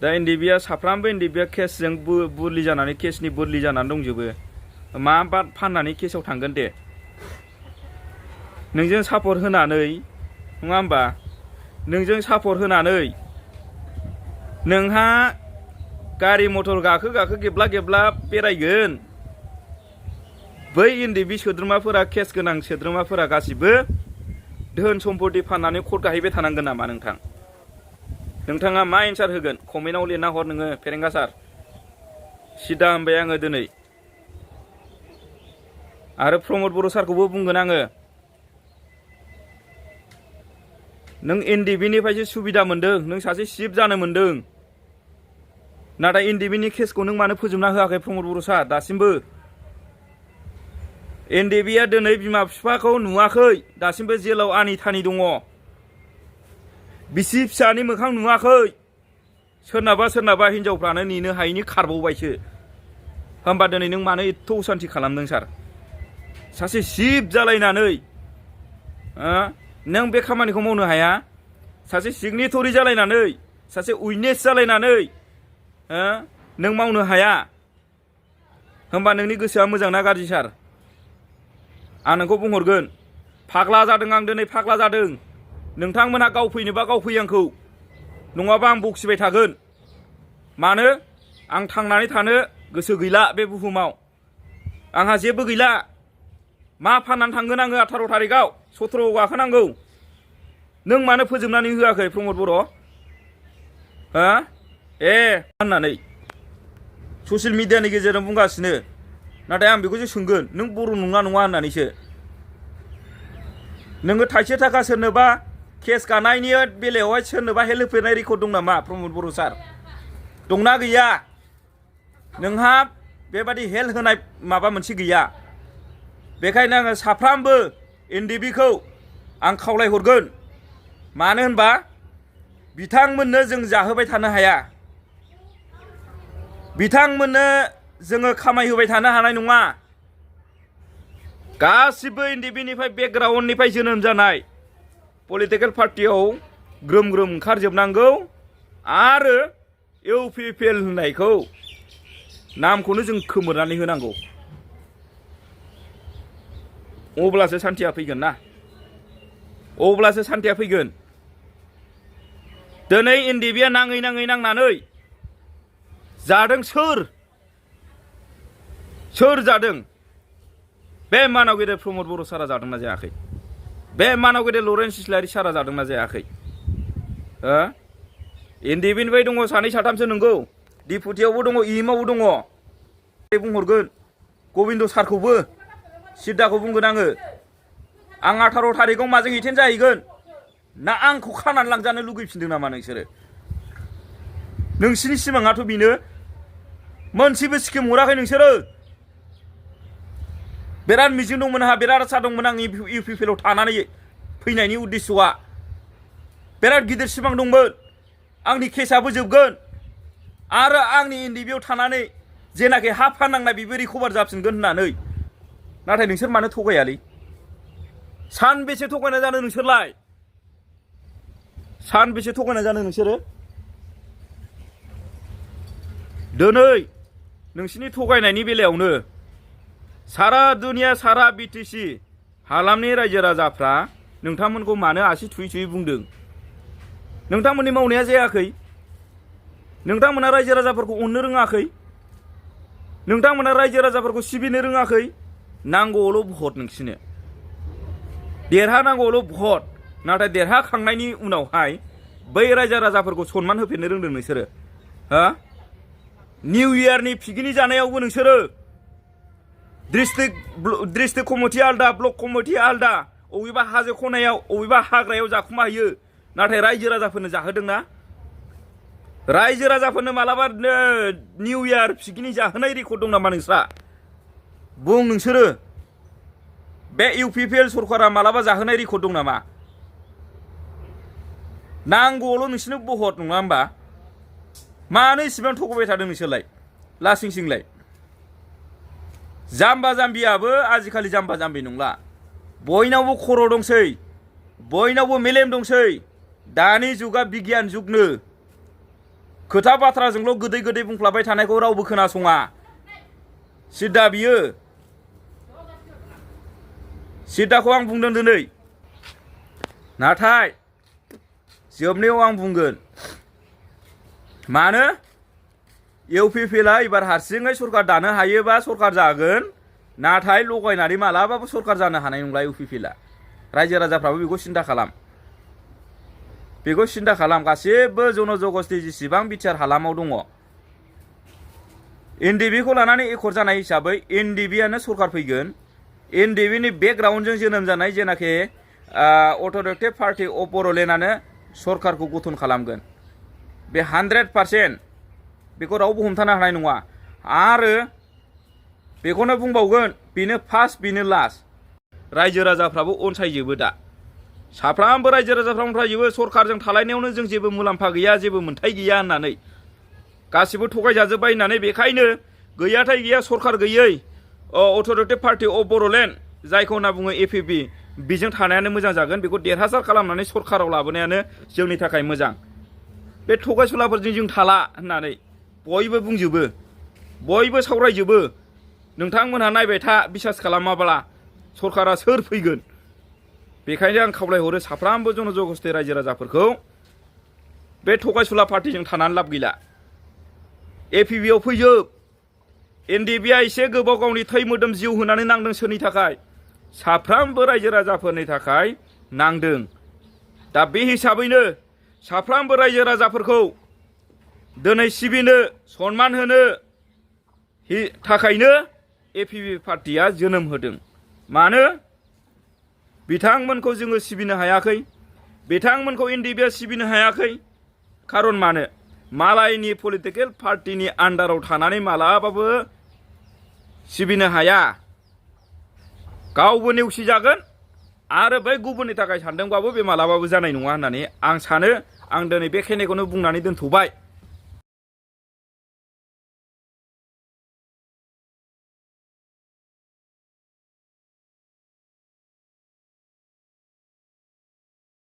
दा NDFB साफ्रामबो NDFB केसजों बुरलि जानानै केसनि बुरलि जानानै दंजोबो मा बाद फाननानै केसाव थांगोन दे नोंजों सापर्ट होनानै नङा होमबा नोंजों सापर्ट होनानै नोंहा गारि मटर गाखो गेबला बेरायगोन बै NDFB सोद्रोमाफोरा केस गोनां सोद्रोमाफोरा गासिबो धोन सम्पति फाननानै कर्ट गाहैबाय थानांगोन नामा नोंथां नोंथाङा मा एन्सार होगोन कमेन्टआव लिरना हर नोङो फेरेंगा सार सिदा होनबाय आङो दिनै आरो प्रमद बर' सारखौबो बुंगोन आङो नों NDFB निफ्रायसो सुबिदा मोन्दों नों सासे चिफ जानो मोन्दों नाथाय NDFB नि केसखौ नों मानो फोजोबना होआखै प्रमद बर' सार दासिमबो NDFB आ दिनै बिमा बिफाखौ नुवाखै दासिमबो जेलाव आनि थानि दङ बिसि फिसानि मोखां नुवाखै सोरनाबा हिनजावफ्रानो नेनो हायैनि खारबावबायसो होमबा दिनै नों मानो एथ' असान्थि खालामदों सार सासे चिफ जालायनानै नों बे खामानिखौ मावनो हाया सासे सिगनेटरि जालायनानै सासे उइटनेस जालायनानै नों मावनो हाया होमबा नोंनि गोसोआ मोजां ना गाज्रि सार आं नोंखौ बुंहरगोन फाग्ला जादों आं दिनै फाग्ला जादों नोंथांमोनहा गावफैनोबा गावफै आंखौ नङाबा आं बखिबाय थागोन मानो आं थांनानै थानो गोसो गैला बे बुहुमाव आंहा जेबो गैला मा फाननानै थांगोन आङो 18 थारिखआव 17 गाखोनांगौ नों मानो फोजोबनानै होआखै प्रमद बर' होननानै ससियेल मिडियानि गेजेरजों बुंगासिनो नाथाय आं बेखौसो सोंगोन नों बर' नङा होननानैसो नोङो थाइसे थाखा सोरनोबा केस गानायनि बेलायावहाय सोरनोबा हेल्प होफेरनाय रेकर्ड दं नामा प्रमद बर' सार दंना गैया नोंहा बेबादि हेल्प होनाय माबा मोनसे गैया बेखायनो आङो साफ्रामबो NDFB खौ आं खावलायहरगोन मानो होनबा बिथांमोननो जों जाहोबाय थानो हाया बिथांमोननो जोङो खामायहोबाय थानो हानाय नङा गासिबो NDFB निफ्राय बेकग्राउन्डनिफ्राय जोनोम जानाय पलिटिकेल पार्टियाव ग्रोम ओंखारजोबनांगौ आरो UPPL होननायखौ नामखौनो जों खोमोरनानै होनांगौ अब्लासो सान्थिया फैगोन ना अब्लासो सान्थिया फैगोन दिनै NDFB आ नाङै नांनानै जादों सोर जादों बे मानाव गेदेर प्रमद बर' सारा जादोंना जायाखै बे मानाव गेदेर लरेन्स इस्लारि सारा जादोंना जायाखै NDFB निफ्राय दङ सानै साथामसो नंगौ डिपुटियावबो दङ इमावबो दङ बुंहरगोन गबिन्द सारखौबो सिद्धाखौ बुंगोन आङो आं 18 थारिखआव माजों एटेन्ड जाहैगोन ना आंखौ खानानै लांजानो लुगैफिनदों नामा नोंसोरो नोंसिनि सिमाङाथ' बेनो मोनसेबो स्किम हराखै नोंसोरो बिराद मिजिं दंमोन आंहा बिराद आसा दंमोन आं UPPL आव थानानै फैनायनि उद्देश्यआ बिराद गिदिर सिमां दंमोन आंनि केसआबो जोबगोन आरो आंनि NDFB आव थानानै जेनाखि हा फाननांनाय बेबो रिकभार जाफिनगोन होननानै नाथाय नोंसोर मानो थगायालै सानबेसे थगायना जानो नोंसोरलाय सानबेसे थगायना जानो नोंसोरो दिनै नोंसिनि थगायनायनि बेलायावनो सारा दुनिया सारा BTC हालामनि रायजो राजाफ्रा नोंथांमोनखौ मानो आसि थुयै बुंदों नोंथांमोननि मावनाया जायाखै नोंथांमोना रायजो राजाफोरखौ अननो रोङाखै नोंथांमोना रायजो राजाफोरखौ सिबिनो रोङाखै नांगौल' भट नोंसिनो देरहानांगौल' भट नाथाय देरहाखांनायनि उनावहाय बै रायजो राजाफोरखौ सनमान होफिननो रोंदों नोंसोरो निउ इयारनि पिकनिक जानायावबो नोंसोरो डिस्ट्रिक्ट कमिटि आलदा ब्लक कमिटि आलदा अबेबा हाजो खनायाव अबेबा हाग्रायाव जाखुमा हैयो नाथाय रायजो राजाफोरनो जाहोदोंना रायजो राजाफोरनो मालाबा निउ इयार पिकनिक जाहोनाय रेकर्ड दं नामा नोंस्रा बुं नोंसोरो बे UPPL सरकारा मालाबा जाहोनाय रेकर्ड दं नामा नांगौल' नोंसिनो बहुत नङा होमबा मानो इसेबां थगायबाय थादों नोंसोरलाय लासिंसिंलाय जाम्बा जाम्बियाबो आजिखालि जाम्बा जाम्बि नंला बयनावबो खर' दंसै बयनावबो मेलेम दंसै दानि जुगा बिगियान जुगनो खोथा बाथ्राजोंल' गोदै गोदै बुंफ्लाबाय थानायखौ रावबो खोनासङा सिद्दा बियो सिद्दाखौ आं बुंदों दिनै नाथाय जोबनायाव आं बुंगोन मानो इउपिपिएलआ एबार हारसिङै सरकार दानो हायोबा सरकार जागोन नाथाय लगायनानै मालाबाबो सरकार जानो हानाय नंला इउपिपिएलआ रायजो राजाफ्राबो बेखौ सिन्था खालाम गासिबो जनजगस्ति जेसेबां बिटिआर हालामाव दङ एनडिएफबि लानानै एकर्ड जानाय हिसाबै एनडिएफबि सरकार फैगोन एनडिएफबि बेकग्राउन्डजों जोनोम जानाय जेनाखि अट'रेक्टिभ पार्टि अफ बड'लेण्डआनो सरकारखौ गठन खालामगोन बे 100% बेखौ रावबो हमथानो हानाय नङा आरो बेखौनो बुंबावगोन बेनो फार्स्ट बेनो लास्ट रायजो राजाफ्राबो अनसायजोबो दा साफ्रामबो रायजो राजाफ्रा अनसायजोबो सरकारजों थालायनायावनो जों जेबो मुलाम्फा गैया जेबो मोन्थाय गैया होननानै गासिबो थगायजाजोब्बाय होननानै बेखायनो गैयाथाय गैया सरकार गैयै अट'रेक्टिभ पार्टि अफ बड'लेण्ड जायखौ होनना बुङो एपिपि बेजों थानायानो मोजां जागोन बेखौ देरहासार खालामनानै सरकाराव लाबोनायानो जोंनि थाखाय मोजां बे थगायसुलाफोरजों जों थाला होननानै बयबो बुंजोबो बयबो सावरायजोबो नोंथांमोनहा नायबाय था बिसास खालामाब्ला सरकारा सोर फैगोन बेखायनो आं खावलायहरो साफ्रामबो जनजगस्ति रायजो राजाफोरखौ बे थगायसुला पार्टिजों थानानै लाब गैला एपिपिआव फैजोब एनडिएफबिआ एसे गोबाव गावनि थै मोदोम जिउ होनानै नांदों सोरनि थाखाय साफ्रामबो रायजो राजाफोरनि थाखाय नांदों दा बे हिसाबैनो साफ्रामबो रायजो राजाफोरखौ दिनै सिबिनो सनमान होनो थाखायनो एपिपि पार्टिया जोनोम होदों मानो बिथांमोनखौ जोङो सिबिनो हायाखै बिथांमोनखौ एनडिएफबिआ सिबिनो हायाखै खारन मानो मालायनि पलिटिकेल पार्टिनि आन्डाराव थानानै मालाबाबो सिबिनो हाया गावबो नेवसिजागोन आरो बै गुबुननि थाखाय सानदोंबाबो बे मालाबाबो जानाय नङा होननानै आं सानो आं दिनै बेखिनिखौनो बुंनानै दोनथ'बाय।